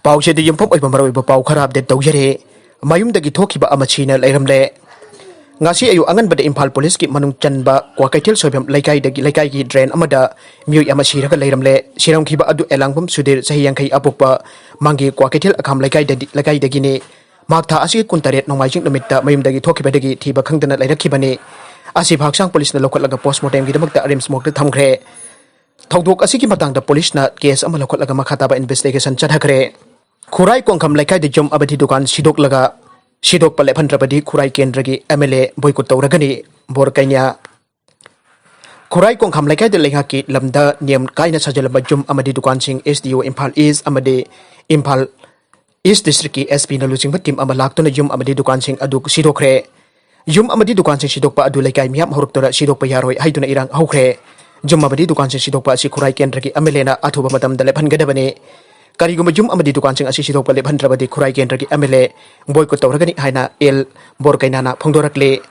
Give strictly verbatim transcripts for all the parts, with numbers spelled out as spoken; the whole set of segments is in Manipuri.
ꯄꯥꯎꯁꯤꯗ ꯌꯨꯝꯐꯝ ꯑꯣꯏꯕ ꯃꯔꯨꯑꯣꯏꯕ ꯄꯥꯎ ꯈꯔ ꯑꯞꯗꯦꯠ ꯇꯧꯖꯔꯤ꯫ ꯃꯌꯨꯝꯗꯒꯤ ꯊꯣꯛꯈꯤꯕ ꯑꯃ ꯁꯤꯅ ꯂꯩꯔꯝꯂꯦ꯫ ꯉꯁꯤ ꯑꯌꯨꯛ ꯑꯉꯟꯕꯗ ꯏꯝꯐꯥꯜ ꯄꯨꯂꯤꯁꯀꯤ ꯃꯅꯨꯡ ꯆꯟꯕ ꯀ꯭ꯋꯥꯀꯩꯊꯦꯜ ꯁꯣꯏꯕꯝ ꯂꯩꯀꯥꯏꯗꯒꯤ, ꯂꯩꯀꯥꯏꯒꯤ ꯗ꯭ꯔꯦꯟ ꯑꯃꯗ ꯃꯤꯑꯣꯏ ꯑꯃ ꯁꯤꯔꯒ ꯂꯩꯔꯝꯂꯦ꯫ ꯁꯤꯔꯝꯈꯤꯕ ꯑꯗꯨ ꯑꯦꯂꯥꯡꯕꯝ ꯁꯨꯙꯤꯔ, ꯆꯍꯤ ꯌꯥꯡꯈꯩ ꯑꯄꯣꯛꯄ, ꯃꯥꯡꯒꯤ ꯀ꯭ꯋꯥꯀꯩꯊꯦꯜ ꯑꯈꯥꯝ ꯂꯩꯀꯥꯏꯗꯗꯤ-, ꯂꯩꯀꯥꯏꯗꯒꯤꯅꯤ꯫ ꯃꯍꯥꯛ ꯊꯥ ꯑꯁꯤꯒꯤ ꯀꯨꯟꯇꯔꯦꯠ ꯅꯣꯡꯃꯥꯏꯖꯤꯡ ꯅꯨꯃꯤꯠꯇ ꯃꯌꯨꯝꯗꯒꯤ ꯊꯣꯛꯈꯤꯕꯗꯒꯤ ꯊꯤꯕ ꯈꯪꯗꯅ ꯂꯩꯔꯛꯈꯤꯕꯅꯤ꯫ ꯑꯁꯤꯕ ꯍꯛꯆꯥꯡ ꯄꯨꯂꯤꯁꯅ ꯂꯧꯈꯠꯂꯒ ꯄꯣꯁꯃꯣꯔꯇꯦꯝꯒꯤꯗꯃꯛꯇ ꯔꯤꯝꯁ ꯃꯣꯔꯒꯇ ꯊꯝꯈ꯭ꯔꯦ꯫ ꯊꯧꯗꯣꯛ ꯑꯁꯤꯒꯤ ꯃꯇꯥꯡꯗ ꯄꯨꯂꯤꯁꯅ ꯀꯦꯁ ꯑꯃ ꯂꯧꯈꯠꯂꯒ ꯃꯈꯥ ꯇꯥꯕ ꯏꯟꯚꯦꯁꯇꯤꯒꯦꯁꯟ ꯆꯠꯊꯈ꯭ꯔꯦ꯫ ꯈꯨꯔꯥꯏ ꯀꯣꯡꯈꯝ ꯂꯩꯀꯥꯏꯗ ꯌꯨꯝ ꯑꯃꯗꯤ ꯗꯨꯀꯥꯟ ꯁꯤꯗꯣꯛꯂꯒ, ꯁꯤꯗꯣꯛꯄ ꯂꯦꯞꯍꯟꯗ꯭ꯔꯕꯗꯤ ꯈꯨꯔꯥꯏ ꯀꯦꯟꯗ꯭ꯔꯒꯤ ꯑꯦꯝ ꯑꯦꯜ ꯑꯦ ꯕꯣꯏꯀꯣꯠ ꯇꯧꯔꯒꯅꯤ, ꯕꯣꯔ ꯀꯩꯅ꯭ꯌꯥ꯫ ꯈꯨꯔꯥꯏ ꯀꯣꯡꯈꯥꯝ ꯂꯩꯀꯥꯏꯗ ꯂꯩꯉꯥꯛꯀꯤ ꯂꯝꯗ ꯅꯤꯌꯝ ꯀꯥꯏꯅ ꯁꯥꯖꯤꯜꯂꯝꯕ ꯌꯨꯝ ꯑꯃꯗꯤ ꯗꯨꯀꯥꯟꯁꯤꯡ ꯑꯦꯁ ꯗꯤ ꯑꯣ ꯏꯝꯐꯥꯜ ꯏꯁ ꯑꯃꯗꯤ ꯏꯝꯐꯥꯜ ꯏꯁ ꯗꯤꯁꯇ꯭ꯔꯤꯛꯀꯤ ꯑꯦꯁ ꯄꯤꯅ ꯂꯨꯆꯤꯡꯕ ꯇꯤꯝ ꯑꯃ ꯂꯥꯛꯇꯨꯅ ꯌꯨꯝ ꯑꯃꯗꯤ ꯗꯨꯀꯥꯟꯁꯤꯡ ꯑꯗꯨ ꯁꯤꯗꯣꯛꯈ꯭ꯔꯦ꯫ ꯌꯨꯝ ꯑꯃꯗꯤ ꯗꯨꯀꯥꯟꯁꯤꯡ ꯁꯤꯗꯣꯛꯄ ꯑꯗꯨ ꯂꯩꯀꯥꯏ ꯃꯤꯌꯥꯝ ꯍꯧꯔꯛꯇꯨꯅ ꯁꯤꯗꯣꯛꯄ ꯌꯥꯔꯣꯏ ꯍꯥꯏꯗꯨꯅ ꯏꯔꯥꯡ ꯍꯧꯈ꯭ꯔꯦ꯫ ꯌꯨꯝ ꯑꯃꯗꯤ ꯗꯨꯀꯥꯟꯁꯤꯡ ꯁꯤꯗꯣꯛꯄ ꯑꯁꯤ ꯈꯨꯔꯥꯏ ꯀꯦꯟꯗ꯭ꯔꯒꯤ ꯑꯦꯝ ꯑꯦꯜ ꯑꯦꯅ ꯑꯊꯨꯕ ꯃꯇꯝꯗ ꯂꯦꯞꯍꯟꯒꯗꯕꯅꯤ꯫ ꯀꯔꯤꯒꯨꯝꯕ ꯌꯨꯝ ꯑꯃꯗꯤ ꯗꯨꯀꯥꯟꯁꯤꯡ ꯑꯁꯤ ꯁꯤꯗꯣꯛꯄ ꯂꯦꯞꯍꯟꯗ꯭ꯔꯕꯗꯤ ꯈꯨꯔꯥꯏ ꯀꯦꯟꯗ꯭ꯔꯒꯤ ꯑꯦꯝ ꯑꯦꯜ ꯑꯦ ꯕꯣꯏꯀꯣꯠ ꯇꯧꯔꯒꯅꯤ ꯍꯥꯏꯅ ꯑꯦꯜ ꯕꯣꯔꯀꯩꯅꯥꯅ ꯐꯣꯡꯗꯣꯔꯛꯂꯤ꯫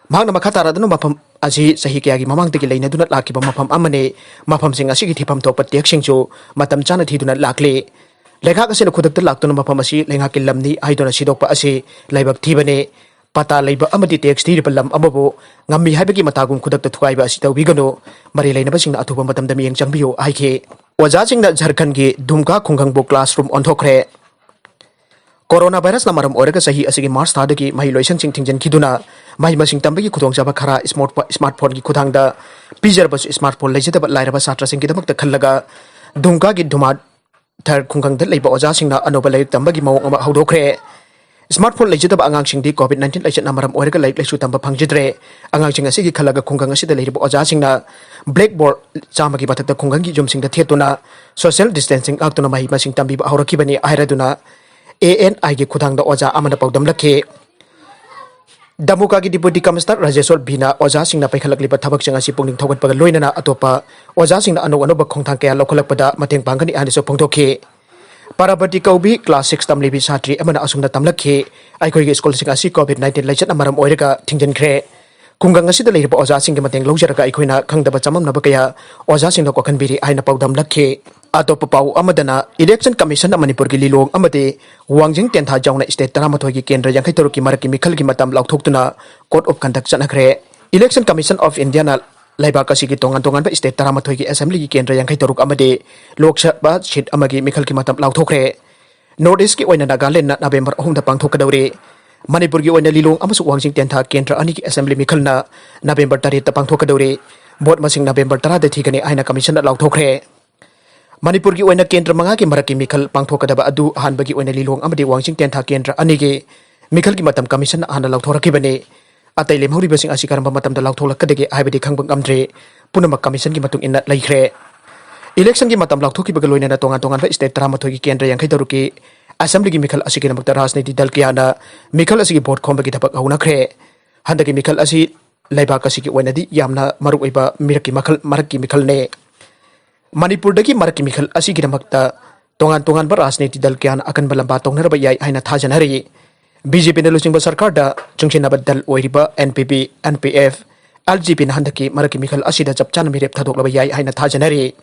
ꯃꯍꯥꯛꯅ ꯃꯈꯥ ꯇꯥꯔꯗꯨꯅ ꯃꯐꯝ ꯑꯁꯤ ꯆꯍꯤ ꯀꯌꯥꯒꯤ ꯃꯃꯥꯡꯗꯒꯤ ꯂꯩꯅꯗꯨꯅ ꯂꯥꯛꯈꯤꯕ ꯃꯐꯝ ꯑꯃꯅꯤ꯫ ꯃꯐꯝꯁꯤꯡ ꯑꯁꯤꯒꯤ ꯊꯤꯐꯝ ꯊꯣꯛꯄ ꯇꯦꯛꯁꯁꯤꯡꯁꯨ ꯃꯇꯝ ꯆꯥꯅ ꯊꯤꯗꯨꯅ ꯂꯥꯛꯂꯤ꯫ ꯂꯩꯉꯥꯛ ꯑꯁꯤꯅ ꯈꯨꯗꯛꯇ ꯂꯥꯛꯇꯨꯅ ꯃꯐꯝ ꯑꯁꯤ ꯂꯩꯉꯥꯛꯀꯤ ꯂꯝꯅꯤ ꯍꯥꯏꯗꯨꯅ ꯁꯤꯗꯣꯛꯄ ꯑꯁꯤ ꯂꯥꯏꯕꯛ ꯊꯤꯕꯅꯤ꯫ ꯄꯇꯥ ꯂꯩꯕ ꯑꯃꯗꯤ ꯇꯦꯛꯁ ꯊꯤꯔꯤꯕ ꯂꯝ ꯑꯃꯕꯨ ꯉꯝꯃꯤ ꯍꯥꯏꯕꯒꯤ ꯃꯇꯥꯒꯨꯝ ꯈꯨꯗꯛꯇ ꯊꯨꯒꯥꯏꯕ ꯑꯁꯤ ꯇꯧꯕꯤꯒꯅꯨ꯫ ꯃꯔꯤ ꯂꯩꯅꯕꯁꯤꯡꯅ ꯑꯊꯨꯕ ꯃꯇꯝꯗ ꯃꯤꯠꯌꯦꯡ ꯆꯪꯕꯤꯌꯨ ꯍꯥꯏꯈꯤ꯫ ꯑꯣꯖꯥꯁꯤꯡꯅ ꯖꯔꯈꯟꯒꯤ ꯙꯨꯝꯀꯥ ꯈꯨꯡꯒꯪꯕꯨ ꯀ꯭ꯂꯥꯁꯔꯨꯝ ꯑꯣꯟꯊꯣꯛꯈ꯭ꯔꯦ꯫ ꯀꯣꯔꯣꯅꯥ ꯚꯥꯏꯔꯁꯅ ꯃꯔꯝ ꯑꯣꯏꯔꯒ ꯆꯍꯤ ꯑꯁꯤꯒꯤ ꯃꯥꯔꯆ ꯊꯥꯗꯒꯤ ꯃꯍꯩ ꯂꯣꯏꯁꯪꯁꯤꯡ ꯊꯤꯡꯖꯤꯟꯈꯤꯗꯨꯅ ꯃꯍꯩ ꯃꯁꯤꯡ ꯇꯝꯕꯒꯤ ꯈꯨꯗꯣꯡꯆꯥꯕ ꯈꯔ ꯏꯁꯃꯣꯔꯠ-, ꯏꯁꯃꯥꯔꯠ ꯐꯣꯟꯒꯤ ꯈꯨꯠꯊꯥꯡꯗ ꯄꯤꯖꯔꯕꯁꯨ, ꯏꯁꯃꯥꯔꯠ ꯐꯣꯟ ꯂꯩꯖꯗꯕ ꯂꯥꯏꯔꯕ ꯁꯥꯇ꯭ꯔꯁꯤꯡꯒꯤꯗꯃꯛꯇ ꯈꯜꯂꯒ ꯙꯨꯝꯀꯥꯒꯤ ꯙꯨꯃꯥ ꯊꯔ ꯈꯨꯡꯒꯪꯗ ꯂꯩꯕ ꯑꯣꯖꯥꯁꯤꯡꯅ ꯑꯅꯧꯕ ꯂꯥꯏꯔꯤꯛ ꯇꯝꯕꯒꯤ ꯃꯑꯣꯡ ꯑꯃ ꯍꯧꯗꯣꯛꯈ꯭ꯔꯦ꯫ ꯏꯁꯃꯥꯔꯠ ꯐꯣꯟ ꯂꯩꯖꯗꯕ ꯑꯉꯥꯡꯁꯤꯡꯗꯤ ꯀꯣꯚꯤꯗ ꯅꯥꯏꯟꯇꯤꯟ ꯂꯥꯏꯆꯠꯅ ꯃꯔꯝ ꯑꯣꯏꯔꯒ ꯂꯥꯏꯔꯤꯛ ꯂꯥꯏꯁꯨ ꯇꯝꯕ ꯐꯪꯖꯗ꯭ꯔꯦ꯫ ꯑꯉꯥꯡꯁꯤꯡ ꯑꯁꯤꯒꯤ ꯈꯜꯂꯒ ꯈꯨꯡꯒꯪ ꯑꯁꯤꯗ ꯂꯩꯔꯤꯕ ꯑꯣꯖꯥꯁꯤꯡꯅ ꯕ꯭ꯂꯦꯛꯕꯣꯔꯗ ꯆꯥꯝꯃꯒꯤ ꯃꯊꯛꯇ ꯈꯨꯡꯒꯪꯒꯤ ꯌꯨꯝꯁꯤꯡꯗ ꯊꯦꯠꯇꯨꯅ ꯁꯣꯁꯤꯌꯦꯜ ꯗꯤꯁꯇꯦꯟꯁꯤꯡ ꯉꯥꯛꯇꯨꯅ ꯃꯍꯩ ꯃꯁꯤꯡ ꯇꯝꯕꯤꯕ ꯍꯧꯔꯛꯈꯤꯕꯅꯤ ꯍꯥꯏꯔꯗꯨꯅ ꯑꯦ ꯑꯦꯟ ꯑꯥꯏꯒꯤ ꯈꯨꯠꯊꯥꯡꯗ ꯑꯣꯖꯥ ꯑꯃꯅ ꯄꯥꯎꯗꯝꯂꯛꯈꯤ꯫ ꯗꯃꯨꯀꯥꯒꯤ ꯗꯤꯄꯨꯇꯤ ꯀꯃꯤꯁꯅꯔ ꯔꯥꯖꯦꯁꯣꯔ ꯕꯤꯅ ꯑꯣꯖꯥꯁꯤꯡꯅ ꯄꯥꯏꯈꯠꯂꯛꯂꯤꯕ ꯊꯕꯛꯁꯤꯡ ꯑꯁꯤ ꯄꯨꯛꯅꯤꯡ ꯊꯧꯒꯠꯄꯒ ꯂꯣꯏꯅꯅ ꯑꯇꯣꯞꯄ ꯑꯣꯖꯥꯁꯤꯡꯅ ꯑꯅꯧ ꯑꯅꯧꯕ ꯈꯣꯡꯊꯥꯡ ꯀꯌꯥ ꯂꯧꯈꯠꯂꯛꯄꯗ ꯃꯇꯦꯡ ꯄꯥꯡꯒꯅꯤ ꯍꯥꯏꯅꯁꯨ ꯐꯣꯡꯗꯣꯛꯈꯤ꯫ ꯄꯥꯔꯕꯇꯤ ꯀꯧꯕꯤ ꯀ꯭ꯂꯥꯁ ꯁꯤꯛꯁ ꯇꯝꯂꯤꯕꯤ ꯁꯥꯇ꯭ꯔꯤ ꯑꯃꯅ ꯑꯁꯨꯝꯅ ꯇꯝꯂꯛꯈꯤ, "ꯑꯩꯈꯣꯏꯒꯤ ꯁ꯭ꯀꯨꯜꯁꯤꯡ ꯑꯁꯤ ꯀꯣꯚꯤꯗ ꯅꯥꯏꯟꯇꯤꯟ ꯂꯥꯏꯆꯠꯅ ꯃꯔꯝ ꯑꯣꯏꯔꯒ ꯊꯤꯡꯖꯤꯟꯈ꯭ꯔꯦ꯫ ꯈꯨꯡꯒꯪ ꯑꯁꯤꯗ ꯂꯩꯔꯤꯕ ꯑꯣꯖꯥꯁꯤꯡꯒꯤ ꯃꯇꯦꯡ ꯂꯧꯖꯔꯒ ꯑꯩꯈꯣꯏꯅ ꯈꯪꯗꯕ ꯆꯃꯝꯅꯕ ꯀꯌꯥ ꯑꯣꯖꯥꯁꯤꯡꯗ ꯀꯣꯛꯍꯟꯕꯤꯔꯤ" ꯍꯥꯏꯅ ꯄꯥꯎꯗꯝꯂꯛꯈꯤ꯫ ꯑꯇꯣꯞꯄ ꯄꯥꯎ ꯑꯃꯗꯅ, Election Commission ꯅ ꯃꯅꯤꯄꯨꯔꯒꯤ ꯂꯤꯂꯣꯡ ꯑꯃꯗꯤ ꯋꯥꯡꯖꯤꯡ ꯇꯦꯟꯊꯥ ꯌꯥꯎꯅ state ꯇꯔꯥꯃꯥꯊꯣꯏꯒꯤ ꯀꯦꯟꯗ꯭ꯔ ꯌꯥꯡꯈꯩ ꯇꯔꯨꯛꯀꯤ ꯃꯔꯛꯀꯤ ꯃꯤꯈꯜꯒꯤ ꯃꯇꯝ ꯂꯥꯎꯊꯣꯛꯇꯨꯅ Code of Conduct ꯆꯠꯅꯈ꯭ꯔꯦ꯫ Election Commission of India ꯅ ꯂꯩꯕꯥꯛ ꯑꯁꯤꯒꯤ ꯇꯣꯉꯥꯟ ꯇꯣꯉꯥꯟꯕ state ꯇꯔꯥꯃꯥꯊꯣꯏꯒꯤ assembly ꯒꯤ ꯀꯦꯟꯗ꯭ꯔ ꯌꯥꯡꯈꯩ ꯇꯔꯨꯛ ꯑꯃꯗꯤ ꯂꯣꯛ ꯁꯚꯥ seat ꯑꯃꯒꯤ ꯃꯤꯈꯜꯒꯤ ꯃꯇꯝ ꯂꯥꯎꯊꯣꯛꯈ꯭ꯔꯦ꯫ North East ꯀꯤ ꯑꯣꯏꯅ ꯅꯥꯒꯥꯂꯦꯟꯗꯅ November ꯑꯍꯨꯝꯗ ꯄꯥꯡꯊꯣꯛꯀꯗꯧꯔꯤ꯫ ꯃꯅꯤꯄꯨꯔꯒꯤ ꯑꯣꯏꯅ ꯂꯤꯂꯣꯡ ꯑꯃꯁꯨꯡ ꯋꯥꯡꯖꯤꯡ ꯇꯦꯟꯊꯥ ꯀꯦꯟꯗ꯭ꯔ ꯑꯅꯤꯒꯤ assembly ꯃꯤꯈꯜꯅ November ꯇꯔꯦꯠꯇ ꯄꯥꯡꯊꯣꯛꯀꯗꯧꯔꯤ꯫ Vote ꯃꯁꯤꯡ November ꯇꯔꯥꯗ ꯊꯤꯒꯅꯤ ꯍꯥꯏꯅ commission ꯅ ꯂꯥꯎꯊꯣꯛꯈ꯭ꯔꯦ꯫ ꯃꯅꯤꯄꯨꯔꯒꯤ ꯑꯣꯏꯅ ꯀꯦꯟꯗ꯭ꯔ ꯃꯉꯥꯒꯤ ꯃꯔꯛꯀꯤ ꯃꯤꯈꯜ ꯄꯥꯡꯊꯣꯛꯀꯗꯕ ꯑꯗꯨ ꯑꯍꯥꯟꯕꯒꯤ ꯑꯣꯏꯅ ꯂꯤꯂꯣꯡ ꯑꯃꯗꯤ ꯋꯥꯡꯖꯤꯡ ꯇꯦꯟꯊꯥ ꯀꯦꯟꯗ꯭ꯔ ꯑꯅꯤꯒꯤ ꯃꯤꯈꯜꯒꯤ ꯃꯇꯝ commission ꯅ ꯍꯥꯟꯅ ꯂꯥꯎꯊꯣꯔꯛꯈꯤꯕꯅꯤ꯫ ꯑꯇꯩ ꯂꯦꯝꯍꯧꯔꯤꯕꯁꯤꯡ ꯑꯁꯤ ꯀꯔꯝꯕ ꯃꯇꯝꯗ ꯂꯥꯎꯊꯣꯛꯂꯛꯀꯗꯒꯦ ꯍꯥꯏꯕꯗꯤ ꯈꯪꯕ ꯉꯝꯗ꯭ꯔꯤ꯫ ꯄꯨꯝꯅꯃꯛ commission ꯒꯤ ꯃꯇꯨꯡ ꯏꯟꯅ ꯂꯩꯈ꯭ꯔꯦ꯫ Election ꯒꯤ ꯃꯇꯝ ꯂꯥꯎꯊꯣꯛꯈꯤꯕꯒ ꯂꯣꯏꯅꯅ ꯇꯣꯉꯥꯟ ꯇꯣꯉꯥꯟꯕ state ꯇꯔꯥꯃꯥꯊꯣꯏꯒꯤ ꯀꯦꯟꯗ꯭ꯔ ꯌꯥꯡꯈꯩ ꯇꯔꯨꯛꯀꯤ assembly ꯒꯤ ꯃꯤꯈꯜ ꯑꯁꯤꯒꯤꯗꯃꯛꯇ ꯔꯥꯖꯅꯤꯇꯤ ꯗꯜ ꯀꯌꯥꯅ ꯃꯤꯈꯜ ꯑꯁꯤꯒꯤ vote ꯈꯣꯝꯕꯒꯤ ꯊꯕꯛ ꯍꯧꯅꯈ꯭ꯔꯦ꯫ ꯍꯟꯗꯛꯀꯤ ꯃꯤꯈꯜ ꯑꯁꯤ ꯂꯩꯕꯥꯛ ꯑꯁꯤꯒꯤ ꯑꯣꯏꯅꯗꯤ ꯌꯥꯝꯅ ꯃꯔꯨꯑꯣꯏꯕ ꯃꯤꯔꯛꯀꯤ ꯃꯈꯜ, ꯃꯔꯛꯀꯤ ꯃꯤꯈꯜꯅꯤ꯫ ꯃꯅꯤꯄꯨꯔꯗꯒꯤ ꯃꯔꯛꯀꯤ ꯃꯤꯈꯜ ꯑꯁꯤꯒꯤꯗꯃꯛꯇ ꯇꯣꯉꯥꯟ ꯇꯣꯉꯥꯟꯕ ꯔꯥꯖꯅꯤꯇꯤ ꯗꯜ ꯀꯌꯥꯅ ꯑꯀꯟꯕ ꯂꯝꯕꯥ ꯇꯧꯅꯔꯕ ꯌꯥꯏ ꯍꯥꯏꯅ ꯊꯥꯖꯅꯔꯤ꯫ BJP ꯅ ꯂꯨꯆꯤꯡꯕ ꯁꯔꯀꯥꯔꯗ ꯆꯨꯡꯁꯤꯟꯅꯕ ꯗꯜ ꯑꯣꯏꯔꯤꯕ NPP, NPF, LJP ꯅ ꯍꯟꯗꯛꯀꯤ ꯃꯔꯛꯀꯤ ꯃꯤꯈꯜ ꯑꯁꯤꯗ ꯆꯞ ꯆꯥꯅ ꯃꯤꯔꯦꯞ ꯊꯥꯗꯣꯛꯂꯕ ꯌꯥꯏ ꯍꯥꯏꯅ ꯊꯥꯖꯅꯔꯤ꯫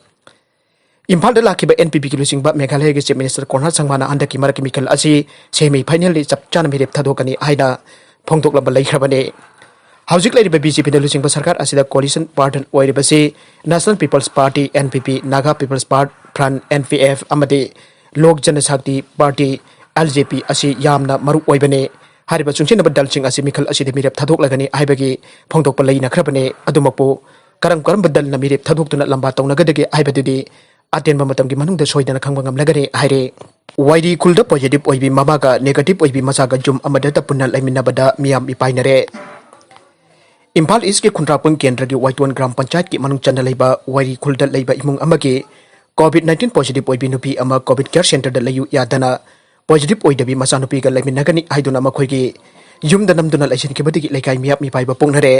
ꯏꯝꯐꯥꯜꯗ ꯂꯥꯛꯈꯤꯕ NPP ꯒꯤ ꯂꯨꯆꯤꯡꯕ ꯃꯦꯘꯥꯂꯌꯒꯤ Chief Minister ꯀꯣꯟꯔꯥꯗ ꯁꯪꯃꯥꯅ ꯍꯟꯗꯛꯀꯤ ꯃꯔꯛꯀꯤ ꯃꯤꯈꯜ ꯑꯁꯤ semi final ꯗꯤ ꯆꯞ ꯆꯥꯅ ꯃꯤꯔꯦꯞ ꯊꯥꯗꯣꯛꯀꯅꯤ ꯍꯥꯏꯅ ꯐꯣꯡꯗꯣꯛꯂꯝꯕ ꯂꯩꯈ꯭ꯔꯕꯅꯤ꯫ ꯍꯧꯖꯤꯛ ꯂꯩꯔꯤꯕ BJP ꯅ ꯂꯨꯆꯤꯡꯕ ꯁꯔꯀꯥꯔ ꯑꯁꯤꯗ coalition partner ꯑꯣꯏꯔꯤꯕꯁꯤ National People's Party, NPP, Naga People's Front, NPF, ꯑꯃꯗꯤ ꯂꯣꯛ ꯖꯅꯁꯥꯛꯇꯤ ꯄꯥꯔꯇꯤ, LJP, ꯑꯁꯤ ꯌꯥꯝꯅ ꯃꯔꯨ ꯑꯣꯏꯕꯅꯤ꯫ ꯍꯥꯏꯔꯤꯕ ꯆꯨꯡꯁꯤꯟꯅꯕ ꯗꯜꯁꯤꯡ ꯑꯁꯤ ꯃꯤꯈꯜ ꯑꯁꯤꯗ ꯃꯤꯔꯦꯞ ꯊꯥꯗꯣꯛꯂꯒꯅꯤ ꯍꯥꯏꯕꯒꯤ ꯐꯣꯡꯗꯣꯛꯄ ꯂꯩꯅꯈ꯭ꯔꯕꯅꯤ꯫ ꯑꯗꯨꯃꯛꯄꯨ ꯀꯔꯝ ꯀꯔꯝꯕ ꯗꯜꯅ ꯃꯤꯔꯦꯞ ꯊꯥꯗꯣꯛꯇꯨꯅ ꯂꯝꯕꯥ ꯇꯧꯅꯒꯗꯒꯦ ꯍꯥꯏꯕꯗꯨꯗꯤ ꯑꯇꯦꯟꯕ ꯃꯇꯝꯒꯤ ꯃꯅꯨꯡꯗ ꯁꯣꯏꯗꯅ ꯈꯪꯕ ꯉꯝꯂꯒꯅꯤ ꯍꯥꯏꯔꯦ꯫ ꯋꯥꯏꯔꯤ ꯈꯨꯜꯗ positive ꯑꯣꯏꯕꯤ ꯃꯃꯥꯒ negative ꯑꯣꯏꯕꯤ ꯃꯆꯥꯒ ꯌꯨꯝ ꯑꯃꯗꯇ ꯄꯨꯟꯅ ꯂꯩꯃꯤꯟꯅꯕꯗ ꯃꯤꯌꯥꯝ ꯃꯤꯄꯥꯏꯅꯔꯦ꯫ ꯏꯝꯐꯥꯜ ꯏꯁꯀꯤ ꯈꯨꯟꯗ꯭ꯔꯥꯛꯄꯝ ꯀꯦꯟꯗ꯭ꯔꯒꯤ ꯋꯥꯏꯇꯣꯟ ꯒ꯭ꯔꯥꯝ ꯄꯟꯆꯥꯌꯠꯀꯤ ꯃꯅꯨꯡ ꯆꯟꯅ ꯂꯩꯕ ꯋꯥꯏꯔꯤ ꯈꯨꯜꯗ ꯂꯩꯕ ꯏꯃꯨꯡ ꯑꯃꯒꯤ COVID nineteen positive ꯑꯣꯏꯕꯤ ꯅꯨꯄꯤ ꯑꯃ COVID care centre ꯗ ꯂꯩꯌꯨ ꯌꯥꯗꯅ positive ꯑꯣꯏꯗꯕꯤ ꯃꯆꯥꯅꯨꯄꯤꯒ ꯂꯩꯃꯤꯟꯅꯒꯅꯤ ꯍꯥꯏꯗꯨꯅ ꯃꯈꯣꯏꯒꯤ ꯌꯨꯝꯗ ꯅꯝꯗꯨꯅ ꯂꯩꯁꯤꯟꯈꯤꯕꯗꯒꯤ ꯂꯩꯀꯥꯏ ꯃꯤꯌꯥꯝ ꯃꯤꯄꯥꯏꯕ ꯄꯣꯛꯅꯔꯦ꯫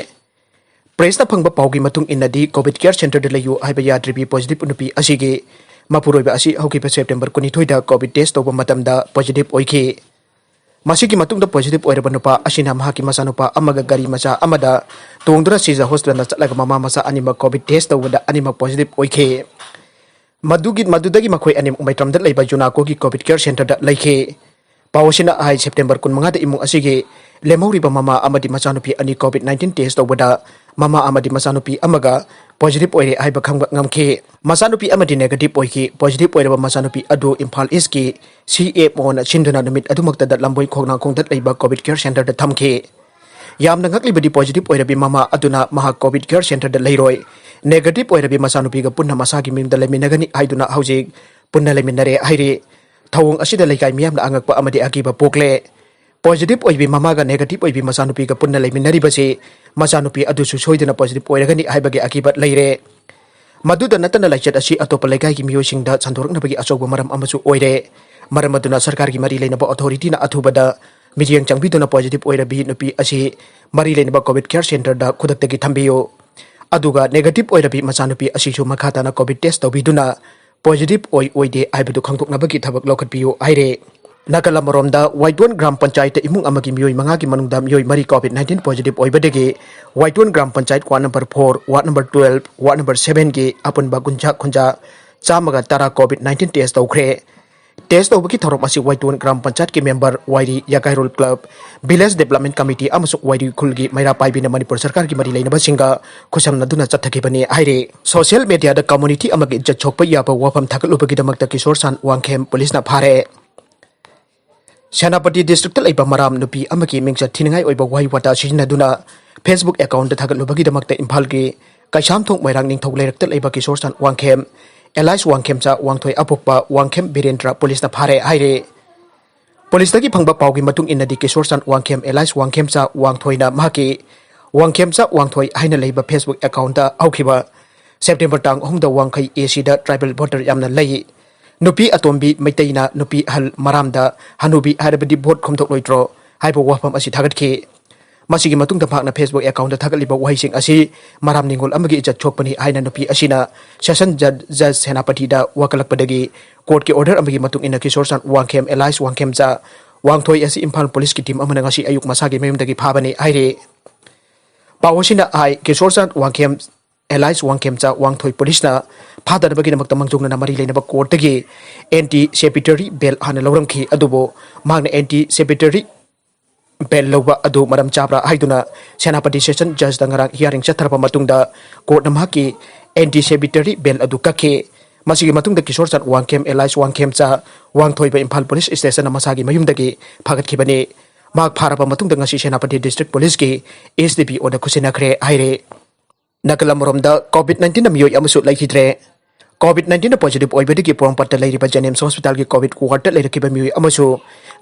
Press ꯅ ꯐꯪꯕ ꯄꯥꯎꯒꯤ ꯃꯇꯨꯡ ꯏꯟꯅꯗꯤ, COVID care centre ꯗ ꯂꯩꯌꯨ ꯍꯥꯏꯕ ꯌꯥꯗ꯭ꯔꯤꯕꯤ positive ꯅꯨꯄꯤ ꯑꯁꯤꯒꯤ ꯃꯄꯨꯔꯣꯏꯕ ꯑꯁꯤ ꯍꯧꯈꯤꯕ September ꯀꯨꯟꯅꯤꯊꯣꯏꯗ COVID test ꯇꯧꯕ ꯃꯇꯝꯗ positive ꯑꯣꯏꯈꯤ꯫ ꯃꯁꯤꯒꯤ ꯃꯇꯨꯡꯗ positive ꯑꯣꯏꯔꯕ ꯅꯨꯄꯥ ꯑꯁꯤꯅ ꯃꯍꯥꯛꯀꯤ ꯃꯆꯥꯅꯨꯄꯥ ꯑꯃꯒ ꯒꯥꯔꯤ ꯃꯆꯥ ꯑꯃꯗ ꯇꯣꯡꯗꯨꯅ ꯁꯤꯖ hospital ꯗ ꯆꯠꯂꯒ ꯃꯃꯥ ꯃꯆꯥ ꯑꯅꯤꯃꯛ COVID test ꯇꯧꯕꯗ ꯑꯅꯤꯃꯛ positive ꯑꯣꯏꯈꯤ꯫ ꯃꯗꯨꯒꯤ, ꯃꯗꯨꯗꯒꯤ ꯃꯈꯣꯏ ꯑꯅꯤꯃꯛ ꯃꯩꯇ꯭ꯔꯝꯗ ꯂꯩꯕ ꯖꯨꯅꯥꯀꯣꯒꯤ ꯀꯣꯚꯤꯗ ꯀꯦꯌꯔ ꯁꯦꯟꯇꯔꯗ ꯂꯩꯈꯤ꯫ ꯄꯥꯎ ꯑꯁꯤꯅ ꯍꯥꯏ, ꯁꯦꯞꯇꯦꯝꯕꯔ ꯀꯨꯟꯃꯉꯥꯗ ꯏꯃꯨꯡ ꯑꯁꯤꯒꯤ ꯂꯦꯝꯍꯧꯔꯤꯕ ꯃꯃꯥ ꯑꯃꯗꯤ ꯃꯆꯥꯅꯨꯄꯤ ꯑꯅꯤ ꯀꯣꯚꯤꯗ ꯅꯥꯏꯟꯇꯤꯟ ꯇꯦꯁ ꯇꯧꯕꯗ ꯃꯃꯥ ꯑꯃꯗꯤ ꯃꯆꯥꯅꯨꯄꯤ ꯑꯃꯒ ꯄꯣꯖꯤꯇꯤꯚ ꯑꯣꯏꯔꯦ ꯍꯥꯏꯕ ꯈꯪꯕ ꯉꯝꯈꯤ꯫ ꯃꯆꯥꯅꯨꯄꯤ ꯑꯃꯗꯤ ꯅꯦꯒꯦꯇꯤꯚ ꯑꯣꯏꯈꯤ꯫ ꯄꯣꯖꯤꯇꯤꯚ ꯑꯣꯏꯔꯕ ꯃꯆꯥꯅꯨꯄꯤ ꯑꯗꯨ ꯏꯝꯐꯥꯜ ꯏꯁꯀꯤ ꯁꯤ ꯑꯦꯝ ꯑꯣꯅ ꯁꯤꯟꯗꯨꯅ ꯅꯨꯃꯤꯠ ꯑꯗꯨꯃꯛꯇꯗ ꯂꯝꯕꯣꯏ ꯈꯣꯡꯅꯥꯡꯈꯣꯡꯗ ꯂꯩꯕ ꯀꯣꯚꯤꯗ ꯀꯦꯌꯔ ꯁꯦꯟꯇꯔꯗ ꯊꯝꯈꯤ꯫ ꯌꯥꯝꯅ ꯉꯛꯂꯤꯕꯗꯤ, ꯄꯣꯖꯤꯇꯤꯚ ꯑꯣꯏꯔꯕꯤ ꯃꯃꯥ ꯑꯗꯨꯅ ꯃꯍꯥꯛ ꯀꯣꯚꯤꯗ ꯀꯦꯌꯔ ꯁꯦꯟꯇꯔꯗ ꯂꯩꯔꯣꯏ, ꯅꯦꯒꯦꯇꯤꯚ ꯑꯣꯏꯔꯕꯤ ꯃꯆꯥꯅꯨꯄꯤꯒ ꯄꯨꯟꯅ ꯃꯁꯥꯒꯤ ꯃꯌꯨꯝꯗ ꯂꯩꯃꯤꯟꯅꯒꯅꯤ ꯍꯥꯏꯗꯨꯅ ꯍꯧꯖꯤꯛ ꯄꯨꯟꯅ ꯂꯩꯃꯤꯟꯅꯔꯦ ꯍꯥꯏꯔꯤ꯫ ꯊꯧꯑꯣꯡ ꯑꯁꯤꯗ ꯂꯩꯀꯥꯏ ꯃꯤꯌꯥꯝꯅ ꯑꯉꯛꯄ ꯑꯃꯗꯤ ꯑꯀꯤꯕ ꯄꯣꯛꯂꯦ꯫ ꯄꯣꯖꯤꯇꯤꯚ ꯑꯣꯏꯕꯤ ꯃꯃꯥꯒ ꯅꯦꯒꯦꯇꯤꯚ ꯑꯣꯏꯕꯤ ꯃꯆꯥꯅꯨꯄꯤꯒ ꯄꯨꯟꯅ ꯂꯩꯃꯤꯟꯅꯔꯤꯕꯁꯤ ꯃꯆꯥꯅꯨꯄꯤ ꯑꯗꯨꯁꯨ ꯁꯣꯏꯗꯅ ꯄꯣꯖꯤꯇꯤꯚ ꯑꯣꯏꯔꯒꯅꯤ ꯍꯥꯏꯕꯒꯤ ꯑꯀꯤꯕ ꯂꯩꯔꯦ꯫ ꯃꯗꯨꯗ ꯅꯠꯇꯅ, ꯂꯥꯏꯆꯠ ꯑꯁꯤ ꯑꯇꯣꯞꯄ ꯂꯩꯀꯥꯏꯒꯤ ꯃꯤꯑꯣꯏꯁꯤꯡꯗ ꯁꯟꯗꯣꯔꯛꯅꯕꯒꯤ ꯑꯆꯧꯕ ꯃꯔꯝ ꯑꯃꯁꯨ ꯑꯣꯏꯔꯦ꯫ ꯃꯔꯝ ꯑꯗꯨꯅ ꯁꯔꯀꯥꯔꯒꯤ ꯃꯔꯤ ꯂꯩꯅꯕ ꯑꯣꯊꯣꯔꯤꯇꯤꯅ ꯑꯊꯨꯕꯗ ꯃꯤꯠꯌꯦꯡ ꯆꯪꯕꯤꯗꯨꯅ ꯄꯣꯖꯤꯇꯤꯚ ꯑꯣꯏꯔꯕꯤ ꯅꯨꯄꯤ ꯑꯁꯤ ꯃꯔꯤ ꯂꯩꯅꯕ ꯀꯣꯚꯤꯗ ꯀꯦꯌꯔ ꯁꯦꯟꯇꯔꯗ ꯈꯨꯗꯛꯇꯒꯤ ꯊꯝꯕꯤꯌꯨ꯫ ꯑꯗꯨꯒ ꯅꯦꯒꯦꯇꯤꯚ ꯑꯣꯏꯔꯕꯤ ꯃꯆꯥꯅꯨꯄꯤ ꯑꯁꯤꯁꯨ ꯃꯈꯥ ꯇꯥꯅ ꯀꯣꯚꯤꯗ ꯇꯦꯁ ꯇꯧꯕꯤꯗꯨꯅ ꯄꯣꯖꯤꯇꯤꯚ ꯑꯣꯏ ꯑꯣꯏꯗꯦ ꯍꯥꯏꯕꯗꯨ ꯈꯪꯗꯣꯛꯅꯕꯒꯤ ꯊꯕꯛ ꯂꯧꯈꯠꯄꯤꯌꯨ ꯍꯥꯏꯔꯦ꯫ ꯅꯥꯀꯜ ꯑꯃꯔꯣꯝꯗ, ꯋꯥꯏꯇꯣꯟ ꯒ꯭ꯔꯥꯝ ꯄꯟꯆꯥꯌꯠꯇ ꯏꯃꯨꯡ ꯑꯃꯒꯤ ꯃꯤꯑꯣꯏ ꯃꯉꯥꯒꯤ ꯃꯅꯨꯡꯗ ꯃꯤꯑꯣꯏ ꯃꯔꯤ ꯀꯣꯚꯤꯗ ꯅꯥꯏꯟꯇꯤꯟ ꯄꯣꯖꯤꯇꯤꯚ ꯑꯣꯏꯕꯗꯒꯤ Waithou gram panchayat ward number four, ward number twelve, ward number ꯁꯚꯦꯟꯒꯤ ꯑꯄꯨꯟꯕ ꯀꯨꯟꯊ꯭ꯔꯥ ꯈꯨꯟꯖꯥ ꯆꯥꯝꯃꯒ ꯇꯔꯥ ꯀꯣꯚꯤꯗ ꯅꯥꯏꯟꯇꯤꯟ ꯇꯦꯁ ꯇꯧꯈ꯭ꯔꯦ꯫ ꯇꯦꯁ ꯇꯧꯕꯒꯤ ꯊꯧꯔꯝ ꯑꯁꯤ ꯋꯥꯏꯇꯣꯟ ꯒ꯭ꯔꯥꯝ ꯄꯟꯆꯥꯌꯠꯀꯤ ꯃꯦꯝꯕꯔ, ꯋꯥꯏꯔꯤ ꯌꯥꯀꯥꯏꯔꯣꯜ ꯀ꯭ꯂꯕ, ꯚꯤꯂꯦꯖ ꯗꯦꯕꯂꯞꯃꯦꯟ ꯀꯃꯤꯇꯤ ꯑꯃꯁꯨꯡ ꯋꯥꯏꯔꯤ ꯈꯨꯜꯒꯤ ꯃꯩꯔꯥ ꯄꯥꯏꯕꯤꯅ ꯃꯅꯤꯄꯨꯔ ꯁꯔꯀꯥꯔꯒꯤ ꯃꯔꯤ ꯂꯩꯅꯕꯁꯤꯡꯒ ꯈꯨꯠꯁꯝꯅꯗꯨꯅ ꯆꯠꯊꯈꯤꯕꯅꯤ ꯍꯥꯏꯔꯤ꯫ ꯁꯣꯁꯤꯌꯦꯜ ꯃꯦꯗꯤꯌꯥꯗ ꯀꯝꯃꯨꯅꯤꯇꯤ ꯑꯃꯒꯤ ꯏꯖꯠ ꯁꯣꯛꯄ ꯌꯥꯕ ꯋꯥꯐꯝ ꯊꯥꯒꯠꯂꯨꯕꯒꯤꯗꯃꯛꯇ ꯀꯤꯁꯣꯔ ꯁꯥꯟ ꯋꯥꯡꯈꯦꯝ ꯄꯨꯂꯤꯁꯅ ꯐꯥꯔꯦ꯫ ꯁꯦꯅꯥꯄꯇꯤ ꯗꯤꯁꯇ꯭ꯔꯤꯛꯇ ꯂꯩꯕ ꯃꯔꯥꯝ ꯅꯨꯄꯤ ꯑꯃꯒꯤ ꯃꯤꯡꯆꯠ ꯊꯤꯅꯤꯡꯉꯥꯏ ꯑꯣꯏꯕ ꯋꯥꯍꯩ ꯋꯥꯇꯥ ꯁꯤꯖꯤꯟꯅꯗꯨꯅ ꯐꯦꯁꯕꯨꯛ ꯑꯦꯀꯥꯎꯟꯠꯇ ꯊꯥꯒꯠꯂꯨꯕꯒꯤꯗꯃꯛꯇ ꯏꯝꯐꯥꯜꯒꯤ ꯀꯩꯁꯥꯝꯊꯣꯡ ꯃꯣꯏꯔꯥꯡ ꯅꯤꯡꯊꯧ ꯂꯩꯔꯛꯇ ꯂꯩꯕ ꯀꯤꯁꯣꯔ ꯁꯥꯟ ꯋꯥꯡꯈꯦꯝ, ꯑꯦꯂꯥꯏꯁ ꯋꯥꯡꯈꯦꯝꯆꯥ ꯋꯥꯡꯊꯣꯏ ꯑꯄꯣꯛꯄ ꯋꯥꯡꯈꯦꯝ ꯕꯤꯔꯦꯟꯗ꯭ꯔ ꯄꯨꯂꯤꯁꯅ ꯐꯥꯔꯦ ꯍꯥꯏꯔꯦ꯫ ꯄꯨꯂꯤꯁꯇꯒꯤ ꯐꯪꯕ ꯄꯥꯎꯒꯤ ꯃꯇꯨꯡ ꯏꯟꯅꯗꯤ, ꯀꯤꯁꯣꯔ ꯆꯥꯟ ꯋꯥꯡꯈꯦꯝ ꯑꯦꯂꯥꯏꯁ ꯋꯥꯡꯈꯦꯝꯆꯥ ꯋꯥꯡꯊꯣꯏꯅ ꯃꯍꯥꯛꯀꯤ ꯋꯥꯡꯈꯦꯝꯆꯥ ꯋꯥꯡꯊꯣꯏ ꯍꯥꯏꯅ ꯂꯩꯕ ꯐꯦꯁꯕꯨꯛ ꯑꯦꯀꯥꯎꯟꯠꯇ ꯍꯧꯈꯤꯕ ꯁꯦꯞꯇꯦꯝꯕꯔ ꯇꯥꯡ ꯑꯍꯨꯝꯗ ꯋꯥꯡꯈꯩ ꯑꯦ ꯁꯤꯗ ꯇ꯭ꯔꯥꯏꯕꯦꯜ ꯚꯣꯇꯔ ꯌꯥꯝꯅ ꯂꯩ, ꯅꯨꯄꯤ ꯑꯇꯣꯝꯕꯤ ꯃꯩꯇꯩꯅ ꯅꯨꯄꯤ ꯑꯍꯜ ꯃꯔꯥꯝꯗ ꯍꯅꯨꯕꯤ ꯍꯥꯏꯔꯕꯗꯤ ꯚꯣꯠ ꯈꯣꯝꯗꯣꯛꯂꯣꯏꯗ꯭ꯔꯣ ꯍꯥꯏꯕ ꯋꯥꯐꯝ ꯑꯁꯤ ꯊꯥꯒꯠꯈꯤ꯫ ꯃꯁꯤꯒꯤ ꯃꯇꯨꯡꯗ ꯃꯍꯥꯛꯅ ꯐꯦꯁꯕꯨꯛ ꯑꯦꯀꯥꯎꯟꯠꯇ ꯊꯥꯒꯠꯂꯤꯕ ꯋꯥꯍꯩꯁꯤꯡ ꯑꯁꯤ ꯃꯔꯥꯝ ꯅꯤꯉꯣꯜ ꯑꯃꯒꯤ ꯏꯖꯠ ꯁꯣꯛꯄꯅꯤ ꯍꯥꯏꯅ ꯅꯨꯄꯤ ꯑꯁꯤꯅ ꯁꯦꯁꯟ ꯖꯖ, ꯖꯖ ꯁꯦꯅꯥꯄꯇꯤꯗ ꯋꯥꯀꯠꯂꯛꯄꯗꯒꯤ ꯀꯣꯔꯠꯀꯤ ꯑꯣꯔꯗꯔ ꯑꯃꯒꯤ ꯃꯇꯨꯡ ꯏꯟꯅ ꯀꯤꯁꯣꯔ ꯆꯥꯟ ꯋꯥꯡꯈꯦꯝ ꯑꯦꯂꯥꯏꯁ ꯋꯥꯡꯈꯦꯝꯆꯥ ꯋꯥꯡꯊꯣꯏ ꯑꯁꯤ ꯏꯝꯐꯥꯜ ꯄꯨꯂꯤꯁꯀꯤ ꯇꯤꯝ ꯑꯃꯅ ꯉꯁꯤ ꯑꯌꯨꯛ ꯃꯁꯥꯒꯤ ꯃꯌꯨꯝꯗꯒꯤ ꯐꯥꯕꯅꯤ ꯍꯥꯏꯔꯤ꯫ ꯄꯥꯎ ꯑꯁꯤꯅ ꯍꯥꯏ, ꯀꯤꯁꯣꯔ ꯆꯥꯟ ꯋꯥꯡꯈꯦꯝ ꯑꯦꯂꯥꯏꯁ ꯋꯥꯡꯈꯦꯝꯆꯥ ꯋꯥꯡꯊꯣꯏ ꯄꯨꯂꯤꯁꯅ ꯐꯥꯗꯅꯕꯒꯤꯗꯃꯛꯇ ꯃꯥꯡꯖꯧꯅꯅ ꯃꯔꯤ ꯂꯩꯅꯕ ꯀꯣꯔꯠꯇꯒꯤ ꯑꯦꯟꯇꯤ ꯁꯦꯕꯤꯇꯔꯤ ꯕꯦꯜ ꯍꯥꯟꯅ ꯂꯧꯔꯝꯈꯤ꯫ ꯑꯗꯨꯕꯨ ꯃꯍꯥꯛꯅ ꯑꯦꯟꯇꯤ ꯁꯦꯕꯤꯇꯔꯤ ꯕꯦꯜ ꯂꯧꯕ ꯑꯗꯨ ꯃꯔꯝ ꯆꯥꯕ꯭ꯔꯥ ꯍꯥꯏꯗꯨꯅ ꯁꯦꯅꯥꯄꯇꯤ ꯁꯦꯁꯟ ꯖꯖꯇ ꯉꯔꯥꯡ ꯍꯤꯌꯥꯔꯤꯡ ꯆꯠꯊꯔꯕ ꯃꯇꯨꯡꯗ ꯀꯣꯔꯠꯅ ꯃꯍꯥꯛꯀꯤ ꯑꯦꯟꯇꯤ ꯁꯦꯕꯤꯇꯔꯤ ꯕꯦꯜ ꯑꯗꯨ ꯀꯛꯈꯤ꯫ ꯃꯁꯤꯒꯤ ꯃꯇꯨꯡꯗ ꯀꯤꯁꯣꯔ ꯆꯥꯟ ꯋꯥꯡꯈꯦꯝ ꯑꯦꯂꯥꯏꯁ ꯋꯥꯡꯈꯦꯝꯆꯥ ꯋꯥꯡꯊꯣꯏꯕ ꯏꯝꯐꯥꯜ ꯄꯨꯂꯤꯁ ꯁ꯭ꯇꯦꯁꯟꯅ ꯃꯁꯥꯒꯤ ꯃꯌꯨꯝꯗꯒꯤ ꯐꯥꯒꯠꯈꯤꯕꯅꯤ꯫ ꯃꯍꯥꯛ ꯐꯥꯔꯕ ꯃꯇꯨꯡꯗ ꯉꯁꯤ ꯁꯦꯅꯥꯄꯇꯤ ꯗꯤꯁꯇ꯭ꯔꯤꯛ ꯄꯨꯂꯤꯁꯀꯤ ꯑꯦꯁ ꯗꯤ ꯄꯤ ꯑꯣꯗ ꯈꯨꯠꯁꯤꯟꯅꯈ꯭ꯔꯦ ꯍꯥꯏꯔꯦ꯫ ꯅꯥꯀꯜ ꯑꯃꯔꯣꯝꯗ ꯀꯣꯚꯤꯗ ꯅꯥꯏꯟꯇꯤꯟꯗ ꯃꯤꯑꯣꯏ ꯑꯃꯁꯨ ꯂꯩꯈꯤꯗ꯭ꯔꯦ꯫ ꯀꯣꯚꯤꯗ ꯅꯥꯏꯟꯇꯤꯟꯗ ꯄꯣꯖꯤꯇꯤꯚ ꯑꯣꯏꯕꯗꯒꯤ ꯄꯣꯔꯣꯝꯄꯥꯠꯇ ꯂꯩꯔꯤꯕ ꯖꯦꯅꯤꯝꯁ ꯍꯣꯁꯄꯤꯇꯥꯜꯒꯤ ꯀꯣꯚꯤꯗ ꯋꯥꯔꯗꯇ ꯂꯩꯔꯛꯈꯤꯕ ꯃꯤꯑꯣꯏ ꯑꯃꯁꯨ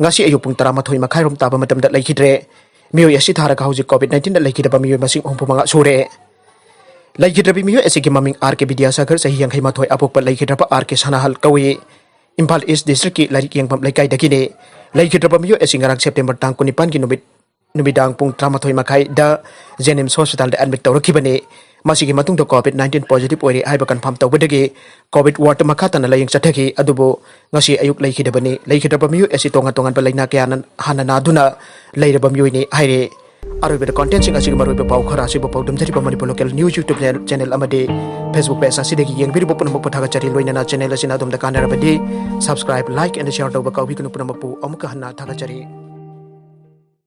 ꯉꯁꯤ ꯑꯌꯨꯛ ꯄꯨꯡ ꯇꯔꯥꯃꯥꯊꯣꯏ ꯃꯈꯥꯏꯔꯣꯝ ꯇꯥꯕ ꯃꯇꯝꯗ ꯂꯩꯈꯤꯗ꯭ꯔꯦ꯫ ꯃꯤꯑꯣꯏ ꯑꯁꯤ ꯊꯥꯔꯒ ꯍꯧꯖꯤꯛ ꯀꯣꯚꯤꯗ ꯅꯥꯏꯟꯇꯤꯟꯗ ꯂꯩꯈꯤꯗꯕ ꯃꯤꯑꯣꯏ ꯃꯁꯤꯡ ꯍꯨꯝꯐꯨ ꯃꯉꯥ ꯁꯨꯔꯦ꯫ ꯂꯩꯈꯤꯗ꯭ꯔꯕꯤ ꯃꯤꯑꯣꯏ ꯑꯁꯤꯒꯤ ꯃꯃꯤꯡ ꯑꯥꯔ ꯀꯦ ꯕꯤꯗ꯭ꯌꯥꯁꯥꯒꯔ, ꯆꯍꯤ ꯌꯥꯡꯈꯩ ꯃꯥꯊꯣꯏ, ꯑꯄꯣꯛꯄ ꯂꯩꯈꯤꯗ꯭ꯔꯕ ꯑꯥꯔ ꯀꯦ ꯁꯅꯥꯍꯜ ꯀꯧꯏ꯫ ꯏꯝꯐꯥꯜ ꯏꯁ ꯗꯤꯁꯇ꯭ꯔꯤꯛꯀꯤ ꯂꯥꯏꯔꯤꯛ ꯌꯦꯡꯐꯝ ꯂꯩꯀꯥꯏꯗꯒꯤꯅꯤ꯫ ꯂꯩꯈꯤꯗ꯭ꯔꯕ ꯃꯤꯑꯣꯏ ꯑꯁꯤ ꯉꯔꯥꯡ ꯁꯦꯞꯇꯦꯝꯕꯔ ꯇꯥꯡ ꯀꯨꯟꯅꯤꯄꯥꯟꯒꯤ ꯅꯨꯃꯤꯠ ꯅꯨꯃꯤꯗꯥꯡ ꯄꯨꯡ ꯇꯔꯥꯃꯥꯊꯣꯏ ꯃꯈꯥꯏꯗ ꯖꯦꯅꯤꯝꯁ ꯍꯣꯁꯄꯤꯇꯥꯜꯗ ꯑꯦꯗꯃꯤꯠ ꯇꯧꯔꯛꯈꯤꯕꯅꯤ꯫ ꯃꯁꯤꯒꯤ ꯃꯇꯨꯡꯗ ꯀꯣꯚꯤꯗ ꯅꯥꯏꯟꯇꯤꯟ ꯄꯣꯖꯤꯇꯤꯚ ꯑꯣꯏꯔꯦ ꯍꯥꯏꯕ ꯀꯟꯐꯥꯔꯝ ꯇꯧꯕꯗꯒꯤ ꯀꯣꯚꯤꯗ ꯋꯥꯔꯗꯇ ꯃꯈꯥ ꯇꯥꯅ ꯂꯥꯌꯦꯡ ꯆꯠꯊꯈꯤ꯫ ꯑꯗꯨꯕꯨ ꯉꯁꯤ ꯑꯌꯨꯛ ꯂꯩꯈꯤꯗꯕꯅꯤ꯫ ꯂꯩꯈꯤꯗ꯭ꯔꯕ ꯃꯤꯑꯣꯏ ꯑꯁꯤ ꯇꯣꯉꯥꯟ ꯇꯣꯉꯥꯟꯕ ꯂꯥꯏꯅꯥ ꯀꯌꯥꯅ ꯍꯥꯟꯅ ꯅꯥꯗꯨꯅ ꯂꯩꯔꯕ ꯃꯤꯑꯣꯏꯅꯤ ꯍꯥꯏꯔꯦ꯫ ꯑꯔꯣꯏꯕꯗ ꯀꯣꯟꯇꯦꯟꯁꯤꯡ ꯑꯁꯤꯒꯤ ꯃꯔꯨꯑꯣꯏꯕ ꯄꯥꯎ ꯈꯔ ꯑꯁꯤꯕꯨ ꯄꯥꯎꯗꯝꯖꯔꯤꯕ Manipur local news YouTube channel ꯑꯃꯗꯤ ꯐꯦꯁꯕꯨꯛ ꯄꯦꯖ ꯑꯁꯤꯗꯒꯤ ꯌꯦꯡꯕꯤꯔꯤꯕ ꯄꯨꯝꯅꯃꯛꯄꯨ ꯊꯥꯒꯠꯆꯔꯤ꯫ ꯂꯣꯏꯅꯅ ꯆꯦꯅꯦꯜ ꯑꯁꯤꯅ ꯑꯗꯣꯝꯗ ꯀꯥꯟꯅꯔꯕꯗꯤ subscribe, like and share ꯇꯧꯕ ꯀꯥꯎꯕꯤꯒꯅꯨ꯫ ꯄꯨꯝꯅꯃꯛꯄꯨ ꯑꯃꯨꯛꯀ ꯍꯟꯅ ꯊꯥꯒꯠꯆꯔꯤ꯫